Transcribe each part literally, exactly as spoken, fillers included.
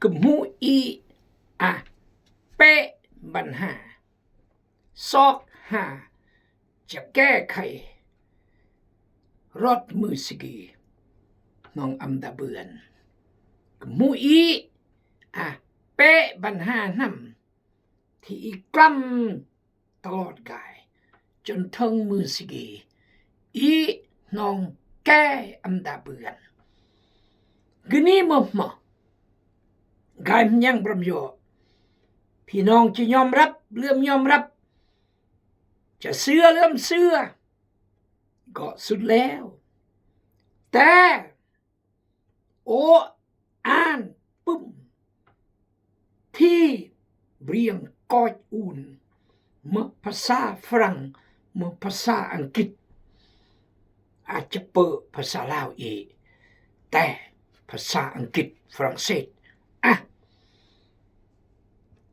กำหูอี อ่ะ เป๊ะ บัญหา ซอกหา จะแก้ไข รอดมือสิกี น้องอำดาเบือน กำหูอี อ่ะ เป๊ะ บัญหานำ ที่อีกล้ำ ตลอดกาย จนเถิงมือสิกี อีน้องแก้อำดาเบือน กึนี้เมื่อเมื่อ กายมันยังบรมโย พี่น้องจะยอมรับเลื่อมยอมรับ จะเชื่อเลื่อมเชื่อ ก็สุดแล้ว แต่ โออ่านปึ้ม ที่เบรียงกอยอูน เมื่อภาษาฝรั่ง เมื่อภาษาอังกฤษ อาจจะเปิดภาษาลาวอีก แต่ภาษาอังกฤษฝรั่งเศส อ่ะ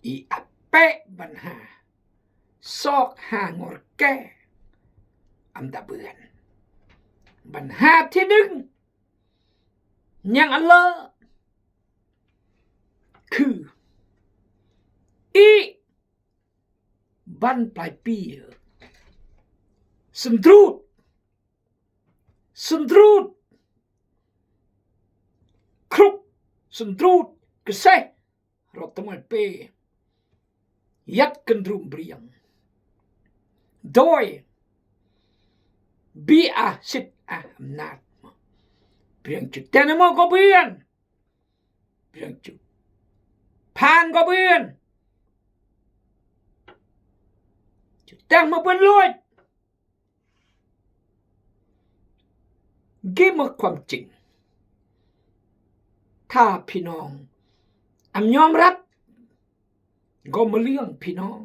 อีอะเปะบัญหา ซอกหางอแก้ อำดาเบือน บัญหาที่หนึ่ง ยังอันเลอะ คือ อี บั้นปลายปี๋ สันตรูด สันตรูด ครุก สันตรูด กระเซ รถตะมวยเป ยัดกันรุมเบรียง โดย บีอาสิทธิ์อำนาจ เบรียงจุดแตนมอก็เบือน เบรียงจุด ผ่านก็เบือน จุดแตนมาเบือนลอย กี้มาความจริง ถ้าพี่น้องอำยอมรับ ก็มาเรื่องพี่น้อง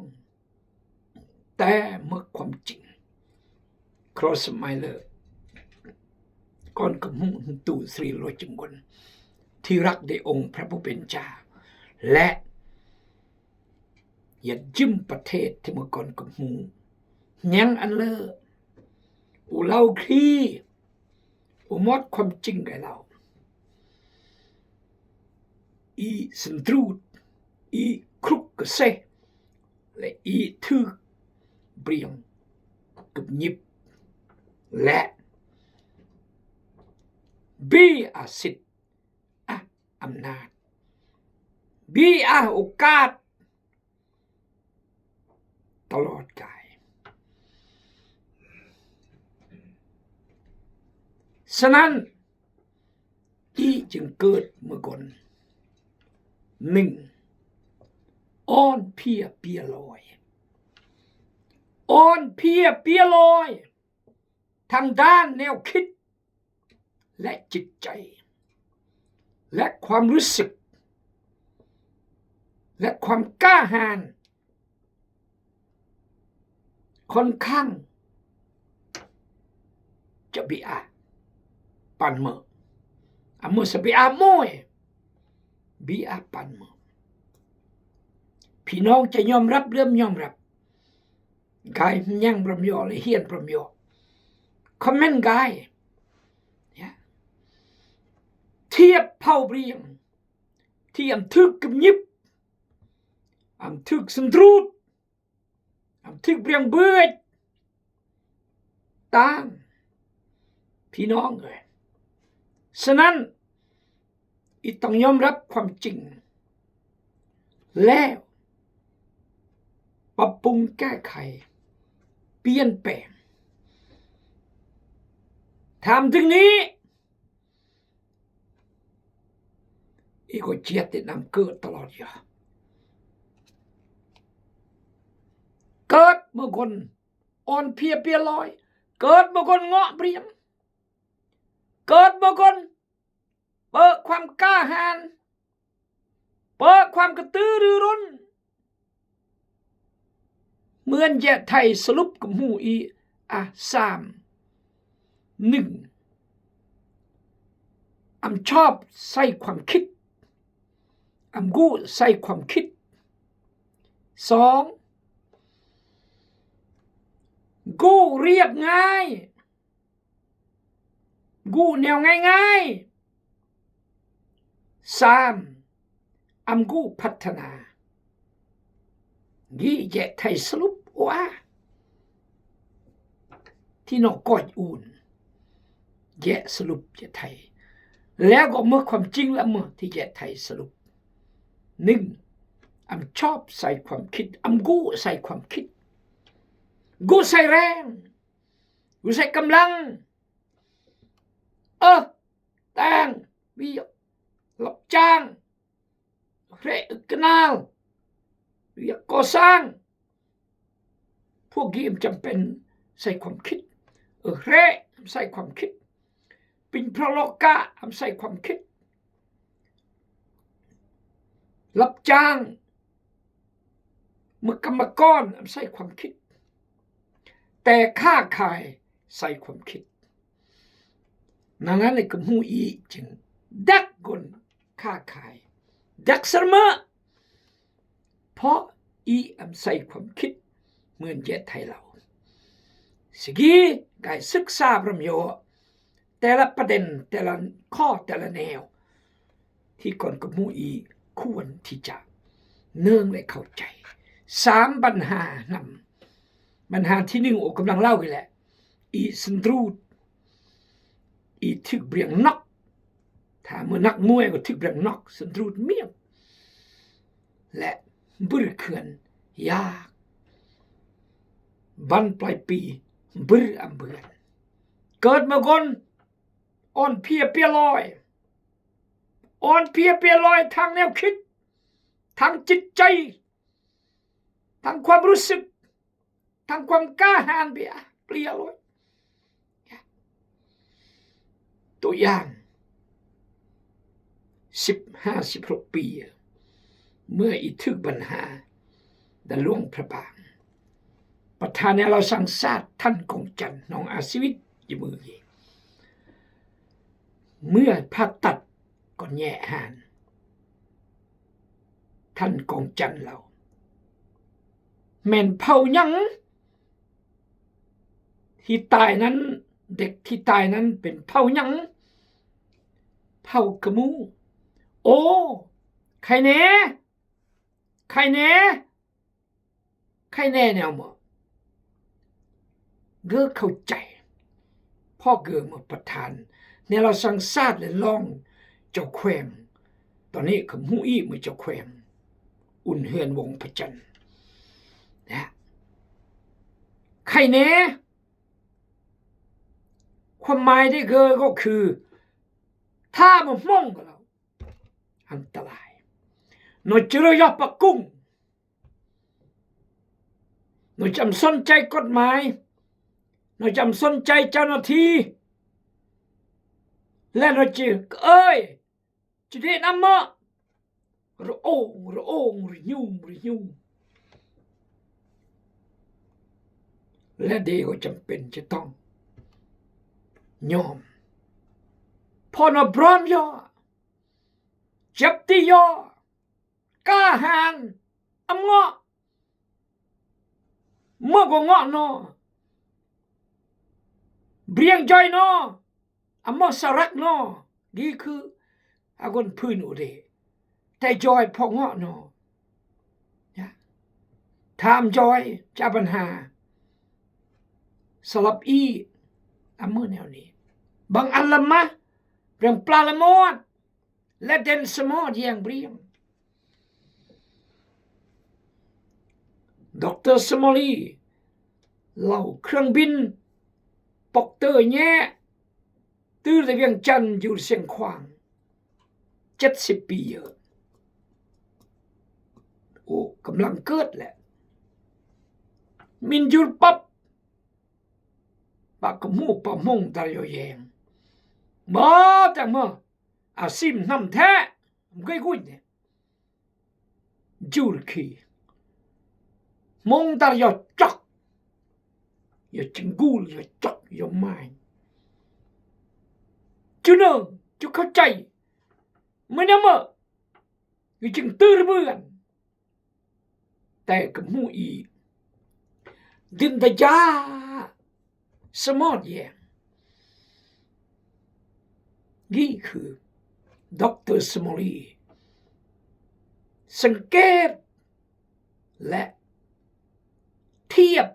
แต่เมื่อความจริง ครอสไมเลอร์ ก่อนกำหูตูตรีโลจึงกล ที่รักในองค์พระผู้เป็นเจ้า และ อย่าจึ้มประเทศที่เมื่อก่อนกำหู ยังอันเลอะ อูเล่าคลี อูมอดความจริงไกเล่า อีสันตรูด อีครุกกระเซ และอีถืกเบรียงกึบหยิบ และ บีอาสิทธิ์ อ่ะ อำนาจ บีอาโอกาส ตลอดกาย ฉะนั้น อีจึงเกิดเมื่อก่อน หนึ่ง อ่อนเพลียเปียลอย อ่อนเพลียเปียลอย ทางด้านแนวคิด และจิตใจ และความรู้สึก และความกล้าหาญ ค่อนข้าง จะบีอา ปานเมอ อ่ะ เมื่อสะบีอาโมย บีอาปานเมอ พี่น้องจะยอมรับหรือไม่ยอมรับ กายยังบรมยอ และเฮียนบรมยอ คอมเมนต์กาย เนี่ย เทียบเผ่าเบรียง ที่อำถืกกึบหยิบ อำถืกสันตรูด อำถืกเบรียงเบือด ตาง พี่น้องเอ้ย ฉะนั้น อีต้องยอมรับความจริง แล้ว ปรับปรุงแก้ไข เปลี่ยนแปลง ถามถึงนี้ อีกก็เจียดติดนำเกิดตลอดอยู่ เกิดเมื่อก่อนอ่อนเพลียเปียลอย เกิดเมื่อก่อนเงาะเบรียง เกิดเมื่อก่อนเปิดความกล้าหาญ เปิดความกระตือรือร้น เหมือนแยะไทยสรุปกับหมู่อี อ่ะ สาม หนึ่ง อำชอบใส่ความคิด อำกู้ใส่ความคิด สอง กู้เรียบง่าย กู้แนวง่ายๆ สาม Amgu Patana. Gi je thei salup wa. Ti no koj un. Je salup je thei. Leo go mơ kwam ching la mơ ti je thei salup. Ning. Am chop sai kwam kit. Amgu sai kwam kit. Gu sai reng. Gu sai kamlang. Ơ. Tang. Wi. Lap chang. Hre knal. Yak kosang. Phuak gi am cham pen sai kwam kit. Hre am sai kwam kit. Pin praloka am sai kwam kit. Lap chang. Mekam mekon am sai kwam kit. Te kha khai sai kwam kit. Nang ane kemu i ching. Dak gon kha khai. Dak serma. Pho i am sai kwam kit. Muen je thei lao. Sigi gai sik sa bram yo. Tela paden, tela kho, tela neo. Ti kon kemu i kuan ti cha. Nương leh khâu chai. Sam ban ha năm. Ban ha ti ning o kamlang lao gi leh. I sendrut. I thik briang nok. Tha mơ nak mue ko thik briang nok. Sendrut miang. Leh. Bur khan. Ya. Ban plai pi. Bur am bur. Kơt ma gon. Ôn pia pia loi. Ôn pia pia loi ทางแนวคิด ทางจิตใจ ทางความรู้สึก ทางความกล้าหาญ pia pia loi. Tui yang. Sip ha sip rok pia. Mơ i thik ban ha. Da luang prabang. Pathan ne lao sang sat than kong chan nong a sivit i mơ i. Mơ pha tat kon nhe han. Than kong chan lao. Men phao nhang. Hi tai nan, dek hi tai nan pen phao nhang. Phao kemu. Ô, khai ne. Khai ne. Khai ne neo mơ. Gơ khâu chai. Pho gơ mơ pathan. Ne lao sang sat leh long. Chao khuem. Toni kemu i mơ chao khuem. Un hưn wong pachan. Ya. Khai ne. Khuam mai de gơ gok khư. Tha mơ mong gơ lao. An ta lai. Nó chơ rơ yoh pa kung. Nó chăm son chai kot mai. Nó chăm son chai chao na thi. Leh nó chơ ơi. Chơ de năm mơ. Rơ ong, rơ ong, rơ nhung, rơ nhung. Leh de gơ chăm pen chơ tong. Nhom. Pho nó brom yoh. Chep ti yoh. Ka han. Am ngoh. Mơ gơ ngoh no. Briang joi no. Am mơ sarak no. Gi khư. Agon phun u de. Te joi pho ngoh no. Ya. Tham joi. Cha ban ha. Salap i. Am mơ neo ni. Bang alam mah. Briang pla lamot. Leh den samot yang briang. Doctor Smalley. Lao krang bin. Pok tơ nhe. Tơ leh Viêng Chăn jur seng khuang. Chet sip pi yơ. Ô, kamlang kơt leh. Min jur pap. Ba kemu pa mong dar yo yeng. Ba tang mơ. A sim năm the. Gui gui ne. Jur khi. Mong dar yo chok. Yo chinggul, yo chok, yo mai. Chu nơ, chu khâu chai. Mơ na mơ. Yo ching tơ rơ bưan. Te kemu i. Din da ja. Samot yeng. Gi khư. Doctor Smalley. Sengket. Leh. Tiap.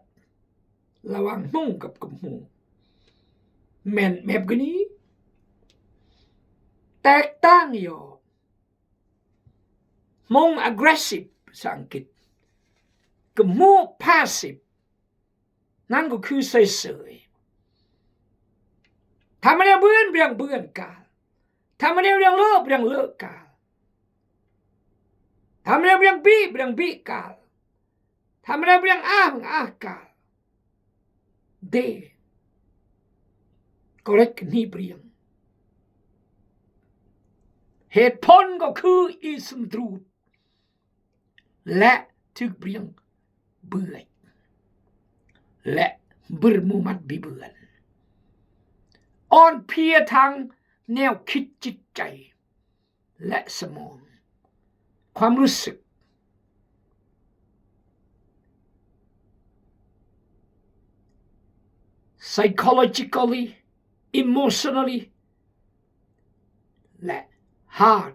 Lawang Hmong kap kap Hmong. Men mep gini. Tek tang yo. Hmong aggressive, sangkit. Kap Hmong passive. Nang ko khư sơi sơi. Tham mane bươn, briăng bươn kal. Tham mane briăng lơ, briăng lơ kal. Tham mane briăng bi, briăng bi kal. Tham mane briăng ah, briăng ah kal. De. Correct ni briăng. Hetuan ko khư i sum trut. Leh tük briăng bươn. Leh bơr mu mat bi bươn. On pia thang neo khit chit chai. Leh samong. Khwam rus sük. Psychologically, emotionally, leh hard.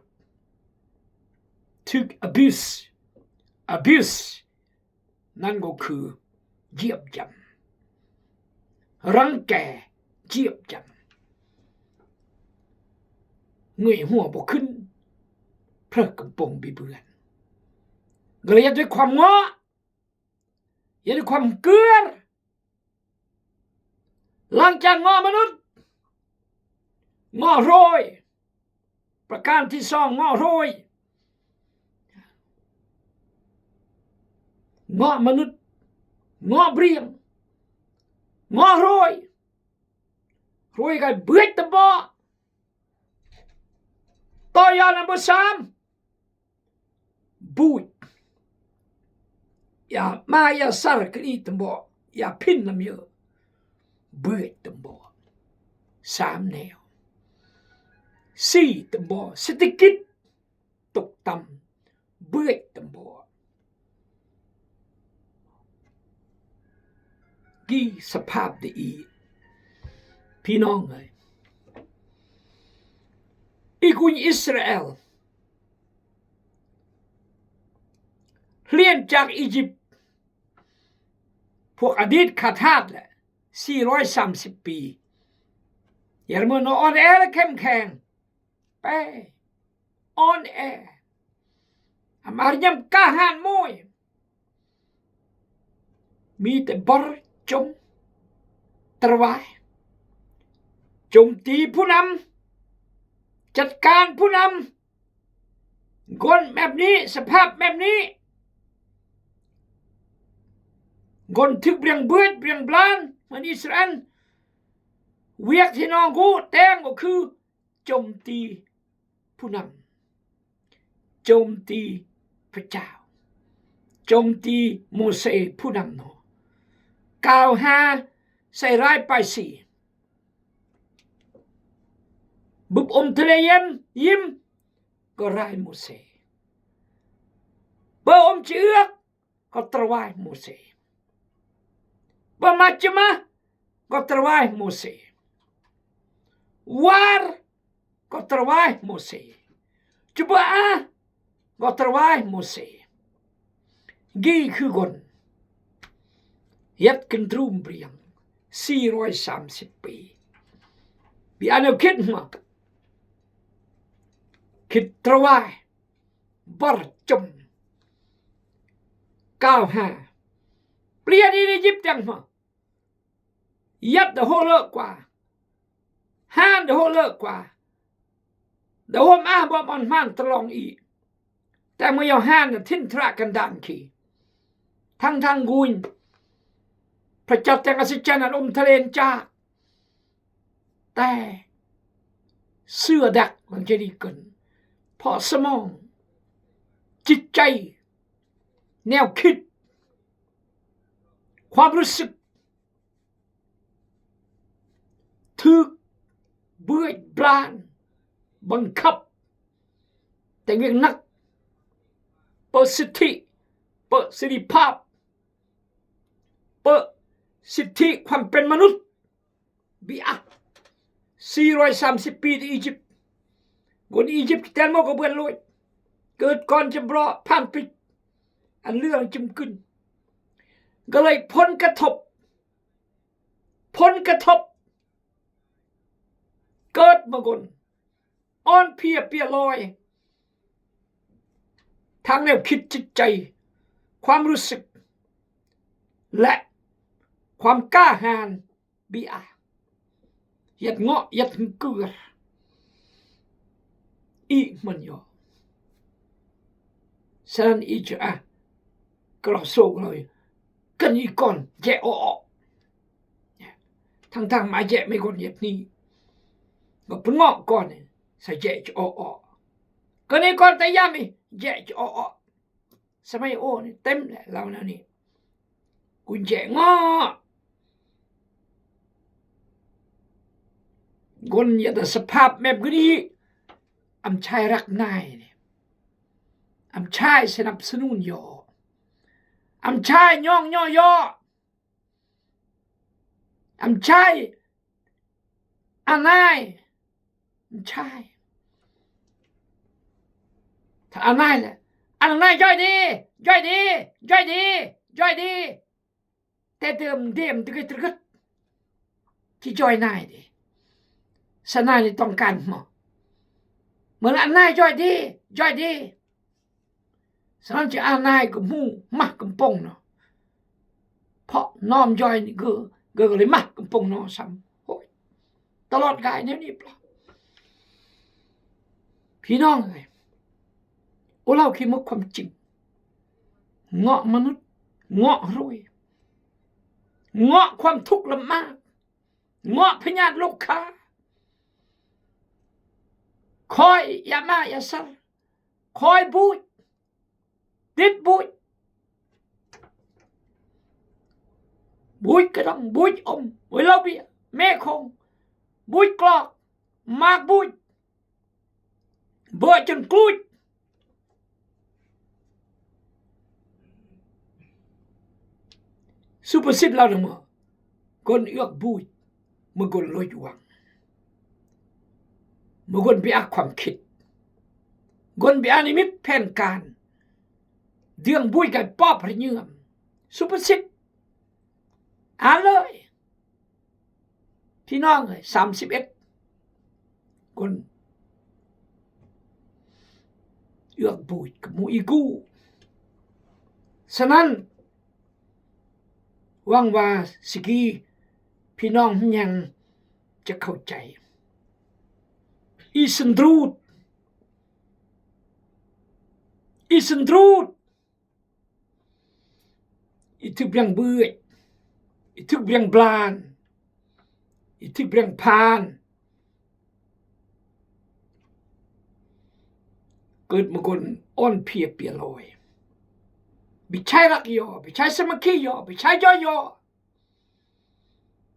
Tük abuse. Abuse. Nang ko khư jep jam. Răng ke jep jam. Ngui hua bok khun. Prơ kampong bi bươn. Gala ya tui khwam ngo. Ya tui khwam kür. Lang chang ngo manut. Ngo hrôi. Prakan ti song ngo hrôi. Ngo manut. Ngo briăng. Ngo hrôi. Hrôi kai bưt tơmbo. Toya nang bơsam. Bưt. Ya ma ya sar kri tơmbo. Ya phin lam yơ. Bưt tơmbo. Sam neo. Si tơmbo. Sedikit. Tŭk tam. Bưt tơmbo. Ki sa phap de i. Pi nong ai. I gung Israel. Hlien jak Ijip. Pok adit khat hat leh. Si roi sam sip pi. Yar mơ no on el kem kheng. Pe. On e. Amar nyam kahan môi. Mi te bor chom. Terwai. Chom ti phunam. Chatkan phunam. Gon mep ni, sa phap mep ni. Gon thük briăng bưt, briăng blan, man Israel. Wiak thi nong gu, teng gu khư. Chom ti phunam. Chom ti pachao. Chom ti Môsê phunam no. Kau ha sai rai pai si. Bưp ôm tele yem, yim. Kơ rai Môsê. Bơ ôm chi ước. Kơ trơwai Môsê. Bơ ma chima. Kơ trơwai Môsê. War. Kơ trơwai Môsê. Chuba a. Kơ trơwai Môsê. Gi khư gon. Yat kentrum briăng. Si roi sam sip pi. Bi aneu khit ma. Khit trơwai. Bor chom. Kau ha. Plian i Ijip tiang ma. Yat da hô lơ kwa. Han da hô lơ kwa. Da hô ma bom on man tơlong i. Tang ma Yôhan na thin tra kandan ki. Thang thang gun. Pachap tang asi chana lom thalen cha. Te. Sưa dak lang kedi kun. Pho samong. Chit chai. Neo khit. Khwam rus sük. Thük, bưt, blan, băng khăp. Teng wiek năk. Pơ sit thi, pơ sit thi phap. Pơ sit thi khwam pen manut. Bi ah. Si roi sam sip pi ti Ijip. Gon Ijip ki ten mo ko buen loi. Kut kon chim bro, phan pik. An lương chim kün. Gălei phun kathop. Phun kathop. Kut magun. Ôn pia pia loi. Thang neo khit chit chai. Khwam rusik. Lĕ. Khwam kahan. Bia. Yet ngŏ, yet hngkür. Ih, man yo. Săn ih chơ a. Kơ lo so kơ lo. Kăn ih kon, jĕ o o. Thang thang ma jĕ me kon yet ni. Ngŏ pơngŏ kon, sa jĕ chơ o o. Kăn ih kon ta yam ih, jĕ chơ o o. Samai o ni tem lĕ lao na ni. Kun jĕ ngŏ. Gun ya ta sa phap mep gini. Am chai răk nai ni. Am chai sơnap sơnun yo. Am chai nyong nyo yo. Am chai anai. Am chai. Ta anai lĕ. Anai joi di, joi di, joi di, joi di. Te dơm dơm dơgit dơgit. Chi joi nai di. Sa nai ni tong kan mo. Mơna anai joi di, joi di. Săn chi anai kơ mu mah kơmpong no. Pho nom joi ni gơ, gơ gơ lei mah kơmpong no sam. Hôi. Tơlot gai neo ni pla. Phi nong gai. Ô lao khi mă khwam ching. Ngŏ mơnut, ngŏ hrui. Ngŏ khwam thuk lăm ma. Ngŏ phi nhad luk kha. Khoi ya ma ya sar. Khoi buch. Dit buch. Buch kơdong, buch ôm, buch lau bia, me khong, buch klok, mak buch, bơ̆ chun kluch. Su pơsit lao nang mă. Gun yua buch. Mă gun lôch wang. Mă gun bia khwam khit. Gun bia ni mit phen kan. Diang buch gai pop rơnyơm. Su pơsit. Alơi. Phi nong gai, sam sip et. Gun yua buch kơ mu igu. Săn wang wa sigi phi nong hmang chă khâu chai. I sendrut. I sendrut. I thưk briăng bưch. I thưk briăng blan. I thưk briăng phan. Kơt mă gun ôn pia pia loi. Bi chai răk yo, bi chai sơmaki yo, bi chai joi yo.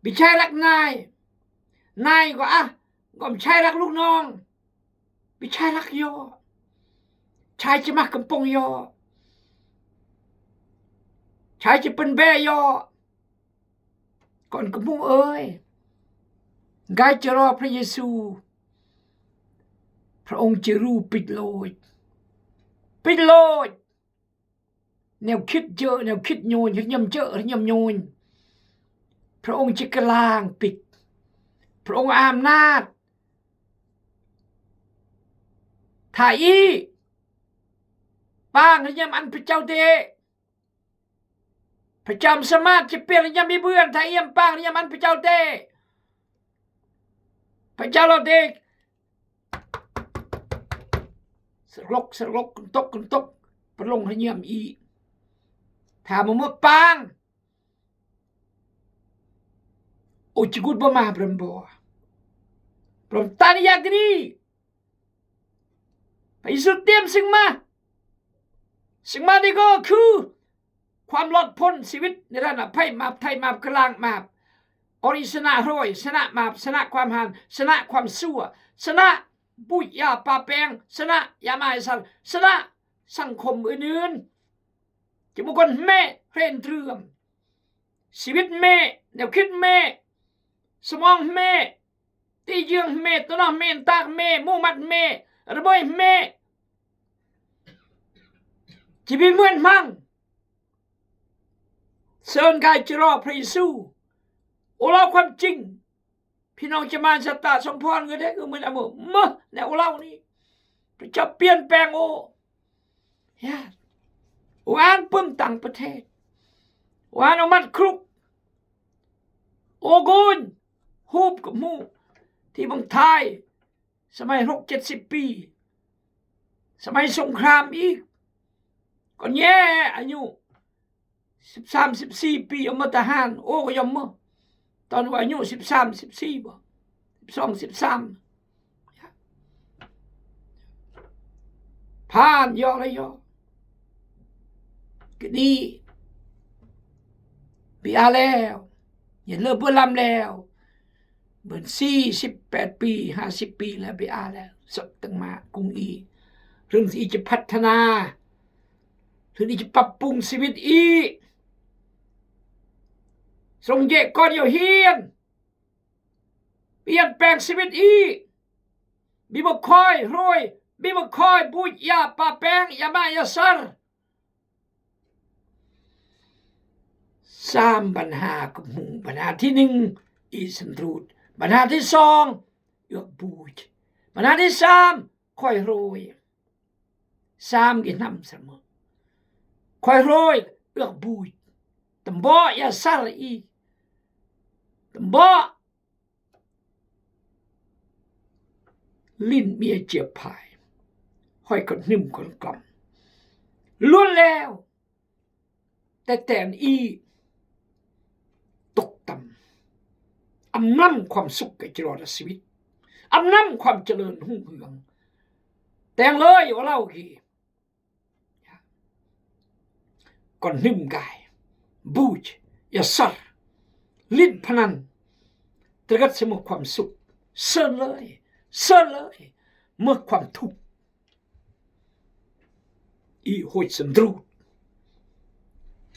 Bi chai răk nai. Nai gua ah, gua bi chai răk luk nong. Bi chai răk yo. Chai chi mah kơmpong yo. Chai chi pơnbe yo. Kon kơ mu ơi. Gai chơ ro Pha Yêsu. Pha ong chơ ru pit lôch. Pit lôch. Neo khit jơ̆, neo khit nhôn, rơnhiam jơ̆, rơnhiam nhôn. Pha ong chi kơlang pit. Pha ong am nat. Tha i. Pang rơnhiam ăn pha chau te. Pha cham smat chi pir rơnhiam i bươn, tha i am pang rơnhiam ăn pha chau te. Pha chau lo te. Serlok, serlok, kentok, kentok. Perlong rơnhiam i. Tha mơ mơ pang. Ô chi gut bơma brem bo. Brem tani yagri. Pha Yêsu tiêm sing ma. Sing ma di go khu. Khwam lot phun siwit ni rana phai map, thai map, kơlang map. Ori sơnă hroi, sơnă map, sơnă khwam han, sơnă khwam sua, sơnă buch ya pa peng, sơnă ya mai sar, sơnă sang khom ưn ưn. Chi mă kon hme, hren trưm. Siwit hme, neo khit hme, sơmong hme, ti jing hme, tơnoh hme, ntak hme, mu mat hme, rơbơi hme. Chi pi muen mang. Sơn gai Chiro Pha Yêsu. Ô Lao Khua Ching. Pi nong chi man sa ta song phon gede, gede muen amo. Mơ, ne ô lao ni. Pha Chao Piên Peng ô. Ya. Wan pơm tang pơthet. Wan ô mat kruk. Ô gun. Hŭp kơ mu. Ti bang thai. Samay hrŭk chet sip pi. Samay sông khram i. Kon ye a ñu. Sip sam sip si pi yom mơ tahan. Ô, yom mơ. Ton wa ñu sip sam sip si bơ. Sip song sip sam. Phan yo la yo. Kini. Bi a leo. Ye lơ bơ lam leo. Bơ̆n si sip pet pi, ha sip pi la bi a leo. Sot tang ma kung i. Rung si i chi phat thana. Rung i chi pap pung sipit i. Song je kon yo hien. Hien peng sipit i. Bi mă khoi hroi. Bi mă khoi buch ya pa peng ya ma ya sar. Sam bơnha kơ mung, bơnha thi ning i sendrut. Bơnha thi song, yua buch. Bơnha thi sam, khoi hroi. Sam ki nam sama. Khoi hroi, yua buch. Tơmbŏ ya sar i. Tơmbŏ Linh mia chia phai. Hoi kon hnưm kon klăm. Luôn leo. Te ten i tŭk tăm. Ăm năm khwam sŭk kơ chơ ro ra sibit. Ăm năm khwam chơ lơn hŭng hương. Teng lơi ô lao ki. Kon hnưm gai, buch, ya sar, linh phanan, tơgăt sa mă khwam sŭk, sơlơi, sơlơi, mă khwam thŭk. I hoch sendrut,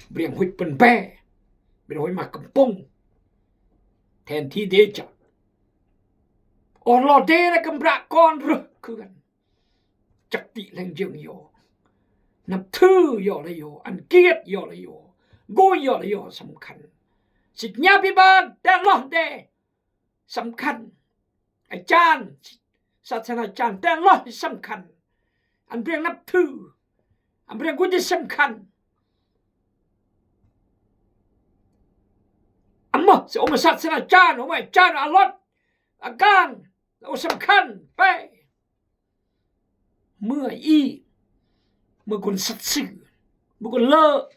briang hoch pơnbe, briang hoch ma kampong, then thi dê chă. Ôr lo dê ra kơmră kon rơh kưan. Chăk ti leng jeng yo. Năp thư yo la yo. Ăn kiet yo la yo. Gui yo la yo săm khăn. Sik ña pi ban, te loh de săm khăn. A chan, sat sana chan, te loh săm khăn. Ăn briang năp thư. Ăn briang gui de săm khăn. Ăm mă, se ôm sat sana chan, ôm chan, a lot, a gan, ơ săm khăn, pe. Mơ i, mơ kon sat sư, mơ kon lơ,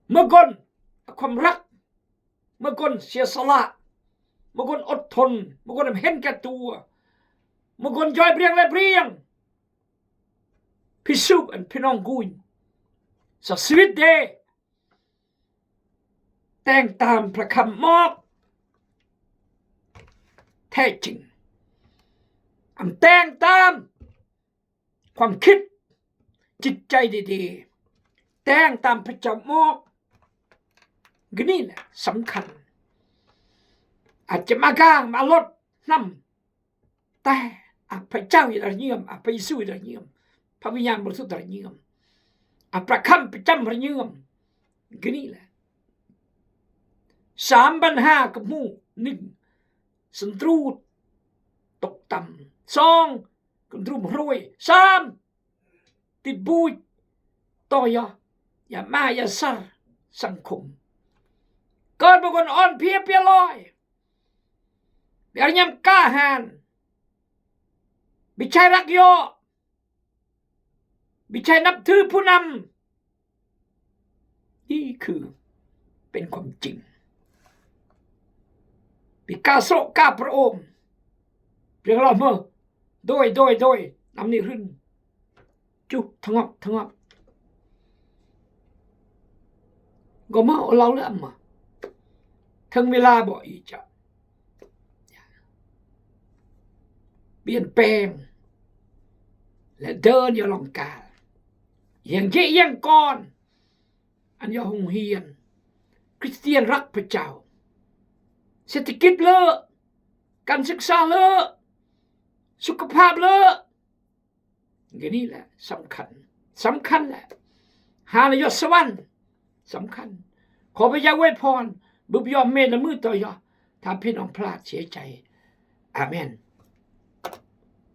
mơ kon khwam răk, mơ kon sia sala, mơ kon ot thon, mơ kon ăm hen ka tua, mơ kon joi briang le briang. Pi sŭp ăn pi nong gun. Sa sibit de. Teng tam pla kham mok. Te ching. Ăn teng tam khwam khit. Chit chai de de. Teng tam pla cham mok. Gini na săm khăn. A cham a gang ma lot năm. Te, a Pha Chao i dar ñiam, a Pha Yêsu i dar ñiam, Pha Vinyan Bơrsut dar ñiam, a pla kham pơchăm dar ñiam. Gini la. Sam bơnha kơ mu ning sendrut tŭk tăm. Song, kơndrum hroi. Sam, tit buch, to yo, ya ma ya sar, săngkhŭm. Kon bơ̆n kon on pia pia loi. Biar ñam kahan. Bi chai răk yo. Bi chai năp thư phu năm. I khư. Pên khwam ching. Bi ka srok ka prôm. Bi la mơ. Dôi, dôi, dôi. Năm ni hrŭn. Chu, thơngop, thơngop. Gơmơi ô lao lăm mă. Thơng mi la bơ i chă. Biên pem. Lĕ dơn yo lòng kal. Yang jê yang kon. Ăn yo hung hiên. Christian răk pơchao. Sẽ tơ kip lơ. Kan sik sa lơ. Suk kơphap lơ. Gini la săm khăn. สำคัญแหละ หาละยอดสวรรค์ สำคัญ ขอพระเจ้าอวยพร บุพยอมเมตตามือต่อยอด ถ้าพี่น้องพลาดเสียใจ อาเมน